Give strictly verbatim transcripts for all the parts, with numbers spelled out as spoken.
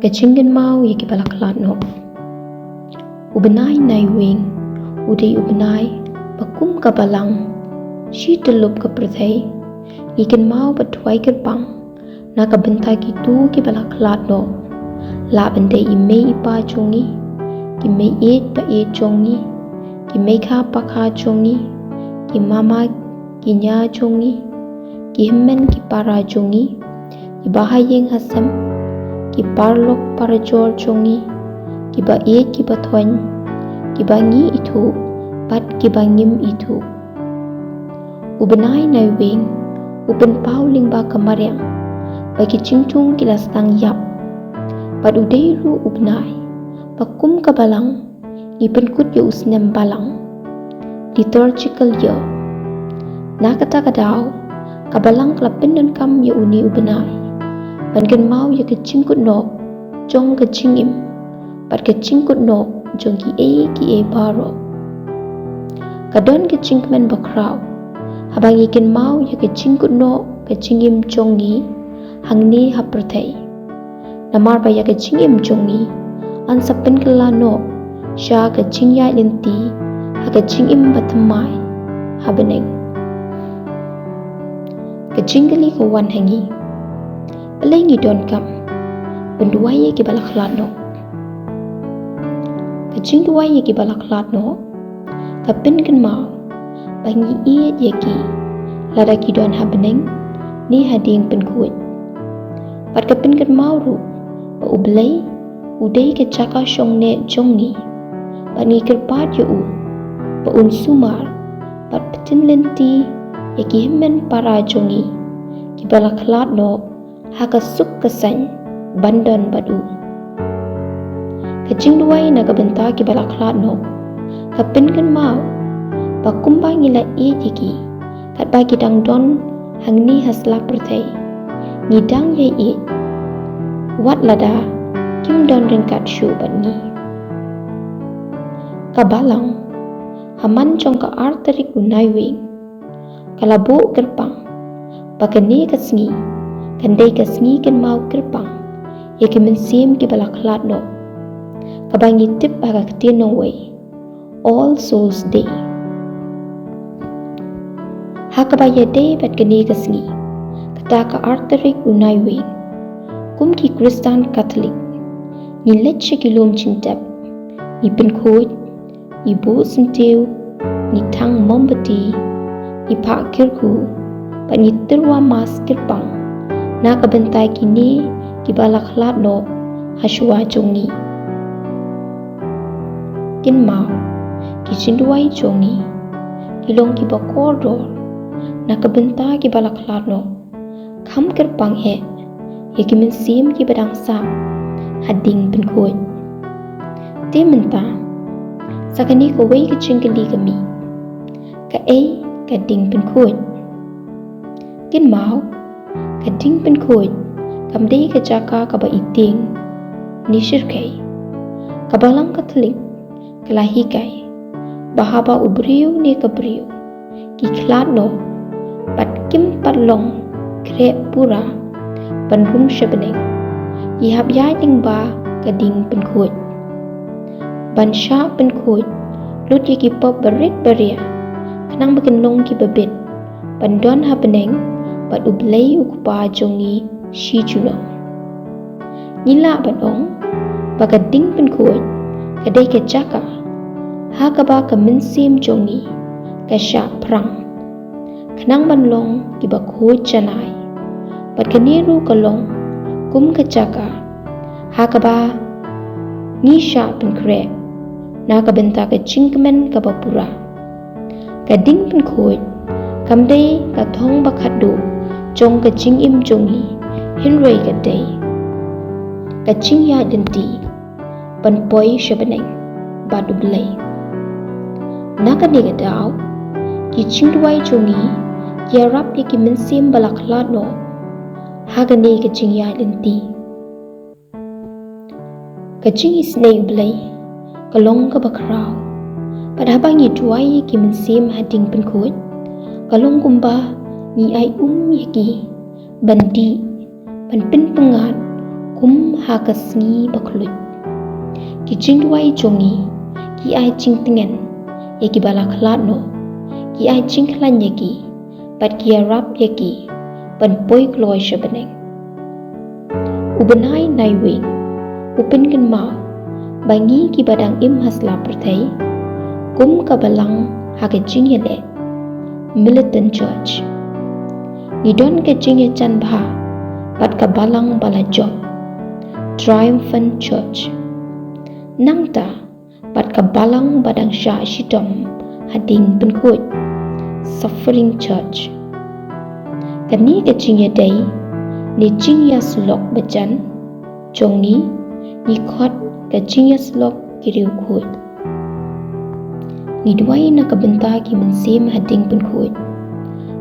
Ka jingkynmaw ïa kiba la khlad noh. U bnai Naiwieng u dei u bnai ba kum ka balang shi tyllup ka pyrthei, ngi kynmaw bad duwai kyrpang na ka bynta kito kiba la khlad noh. Lah ban dei i mei i pa jong ngi, ki meiieit baieit jong ngi, ki meikha pakha jong ngi, ki mama ki nia jong ngi, ki hynmen ki para jong ngi, ki bahaïing hasem, ki paralok parajor jong ngi, kiba ïeit kiba thoiñ, kiba ngi ithuh bad kiba ngim ithuh. U bnai Naiwieng u pynpaw lyngba ka mariang ba ki jingthung ki la sdang ïap. Bad u dei ruh u bnai ba kum ka balang ngi pynkut ïa u snem balang, liturgical year. Na kata ka daw ka balang ka la pyndonkam ïa une u bnai ban kynmaw ïa ka jingkut noh jong ka jingim bad ka jingkut noh jong kiei kiei baroh. Ka don ka jingkmen bakhraw haba ngi kynmaw ïa ka jingkut noh ka jingim jong ngi hangne ha pyrthei. Namar ba ïa ka jingim jong ngi yn sa pynkylla noh sha ka jingïaid lynti ha ka jingim bathymmai ha bneng. Ka jingkylli ka wan ha ngi, balei ngi donkam ban duwai ïa kiba la khlad noh? Ka jingduwai ïa kiba la khlad noh ka pynkynmaw ba ngi ïeit ïa ki, lada ki don ha bneng ne ha diengpynkhuid. Bad ka pynkynmaw ruh ba U Blei u dei ka jaka shongneh jong ngi, bad ngi kyrpad ïa u ba un sumar bad pynlynti ïa ki hynmen para jong ngi kiba la khlad noh ha ka suk ka saiñ ban don bad u. Ka jingduwai na ka bynta kiba la khlad noh ka pynkynmaw ba kumba ngi la ïeit ïa ki katba ki dang don hangne ha sla pyrthei, ngi dang ïaieit wat lada kim don ryngkat shuh bad ngi. Ka balang ha man jong ka ar tarik u Naiwieng ka la buh kyrpang ba kane ka sngi kan dei ka sngi kynmaw kyrpang ïa ki mynsiem kiba la khlad noh, kaba ngi tip ha ka ktien nongwei All Souls Day. Ha kaba ïadei bad kane ka sngi, kata ka ar tarik u Naiwieng, kum ki Khristan Katholik, ngi leit sha ki lum jingtep, ngi pynkhuid, ngi buh syntiew, ngi thang mombati, ngi phah kyrkhu, bad ngi tyrwa mas kyrpang na ka bynta kine kiba la khlad noh ha shuwa jong ngi. Kynmaw, ki jingduwai jong ngi ki long kiba kordor na ka bynta kiba la khlad noh. Kham kyrpang eh ïa ki mynsiem kiba dang sah ha diengpynkhuid. Te mynta sa kane kawei ka jingkylli ka mih, kaei ka diengpynkhuid? Kynmaw, ka diengpynkhuid kam dei ka jaka kaba itieng ne shyrkhei. Ka balang Katholik ka la hikai ba haba u briew ne ka briew ki khlad noh bad kim pat long khreh pura ban rung sha bneng, ki hap ïaid lyngba ka diengpynkhuid ban shah pynkhuid lut ïa ki pop barit baria khnang ba kin long kiba bit ban don ha bneng bad U Blei U Kpa jong ngi shi junom. Ngi lah ban ong ba ka diengpynkhuid ka dei ka jaka ha kaba ka mynsiem jong ngi ka shah phrang khnang ban long kiba khuid janai. Bad kane ruh ka long kum ka jaka ha kaba ngi shah pynkhreh na ka bynta ka jingkmen kaba pura. Ka diengpynkhuid kam dei ka thong ba khatduh jong ka jingim jong ngi, hynrei ka dei ka jingïaid lynti ban poi sha bneng bad U Blei. Na kane ka daw ki jingduwai jong ngi ki ïarap ïa ki mynsiem ba la khlad noh ha kane ka jingïaid lynti. Ka jingisynei U Blei ka long kaba khraw. Bad haba ngi duwai ïa ki mynsiem ha diengpynkhuid, ka long kumba ngi ai um ïa ki ban dih, ban pynpyngngad Kum ha ka sngi ba khluit, ki jingduwai jong ngi ki ai jingtngen ïa ki ba la khlad noh, ki ai jingkhlaiñ ïa ki, bad ki ïarap ïa ki ban poi kloi sha bneng. U bnai Naiwieng u pynkynmaw ba ngi ki ba dang im ha sla pyrthei, kum ka balang ha ka jingïaleh, militant church, ngi don ka jingïajan bha bad ka balang ba la jop, triumphant church, nangta bad ka balang ba dang shah shitom hadien pynkhuid, suffering church. Kane ka jingïadei ne jingïasyllok bajan jong ngi, ngi khot ka jingïasyllok ki riewkhuid. Ngi duwai na ka bynta ki mynsiem hadien pynkhuid,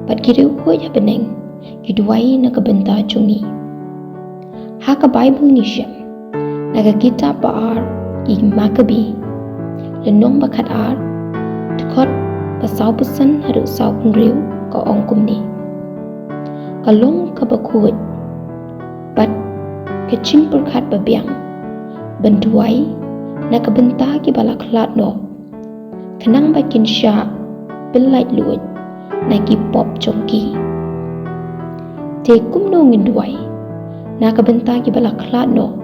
bad ki riewkhuid ha bneng ki duwai na ka bynta jong ngi. Ha ka Baibl ngi shem na ka kitab ba ar ki Makabi, lynnong ba khatar, dkhot ba sawphew san haduh sawphew hynriew, ka ong kumne: Ka long kaba khuid bad ka jingpyrkhat babiang ban duwai na ka bynta ki ba la khlad noh, khnang ba kin shah pyllait luid na ki pop jong ki. Te kumno ngin duwai na ka bynta ki ba la khlad noh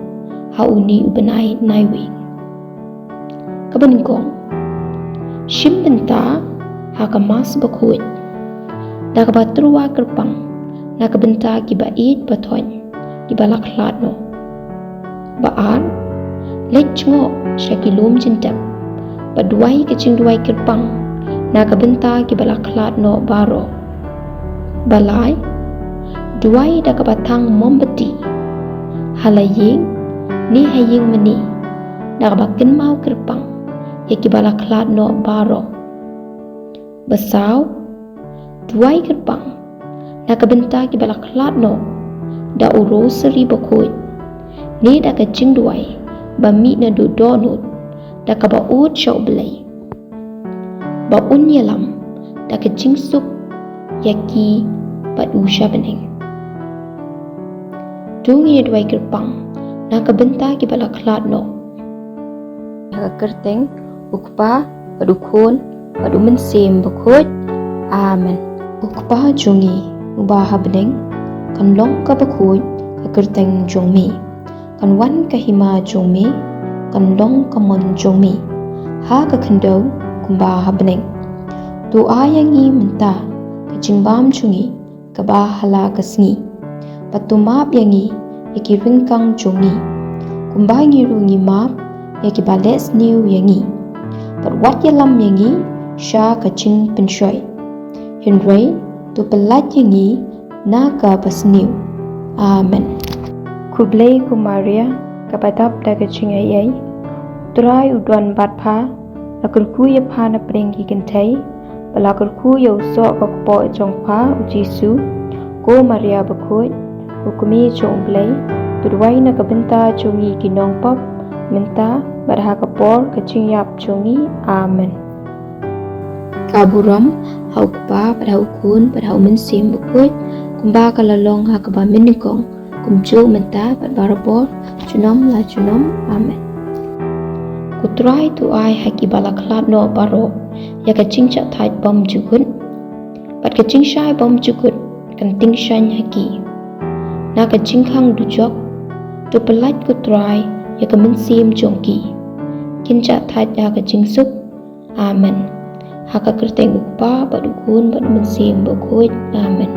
ha une u bnai Naiwieng? Kaba nyngkong, shim bynta ha ka Mass bakhuid da kaba tyrwa kyrpang na ka bynta ki ba ïeit ba thoiñ, ki ba la khlad noh. Ba ar, leit jngoh sha ki lum jingtep bad duwai ka jingduwai kyrpang na ka bynta ki ba la khlad noh baroh. Ba lai, duwai da kaba thang mombati ha la ïing ne ha ïing mane da kaba kynmaw kyrpang ïa ki ba la khlad noh baroh. Ba saw, duwai kyrpang na ka bynta ki ba la khlad noh da u rosary bakhuid ne da ka jingduwai ba mih naduh dohnud da kaba ud sha U Blei ba un ïalam da ka jingsuk ïa ki bad u sha bneng. To ngin ïa duwai kyrpang na ka bynta ki ba la khlad noh. Ha ka kyrteng U Kpa bad U Khun bad U Mynsiem Bakhuid. Amen. U Kpa jong ngi uba ha bneng, kan long kaba khuid ka kyrteng jong me. Kan wan ka hima jong me, kan long ka mon jong me ha ka khyndew kumba ha bneng. To ai ïa ngi mynta ka jingbam jong ngi kaba ha la ka sngi. Bad to map ïa ngi ïa ki ryngkang jong ngi, kumba ngi ruh ngi map ïa ki ba leh sniew ïa ngi. Bad wat ïalam ïa ngi sha ka jingpynshoi, hynrei to pyllait ïa ngi na ka basniew. Amen. Khublei ko Maria, kaba dap da ka jingaiei, U Trai u don bad pha. La kyrkhu ïa pha na pdeng ki kynthei, bad la kyrkhu ïa u soh ka kpoh jong pha u Jisu. Ko Maria bakhuid, ko kmie jong U Blei, to duwai na ka bynta jong ngi ki nongpop, mynta bad ha ka por ka jingïap jong ngi. Amen. Ka burom ha U Kpa bad ha U Khun bad ha U Mynsiem Bakhuid, kumba ka la long ha kaba mynnyngkong, kumjuh mynta bad barabor, junom la junom. Amen. Ko Trai, to ai ha ki ba la khlad noh baroh ïa ka jingjahthait bymjukut, bad ka jingshai bymjukut kan tyngshaiñ ha ki. Na ka jingkhang dujok, to pyllait ko Trai ïa ka mynsiem jong ki, kin jahthait ha ka jingsuk. Amen. Ha ka kyrteng U Kpa bad U Khun bad U Mynsiem Bakhuid. Amen.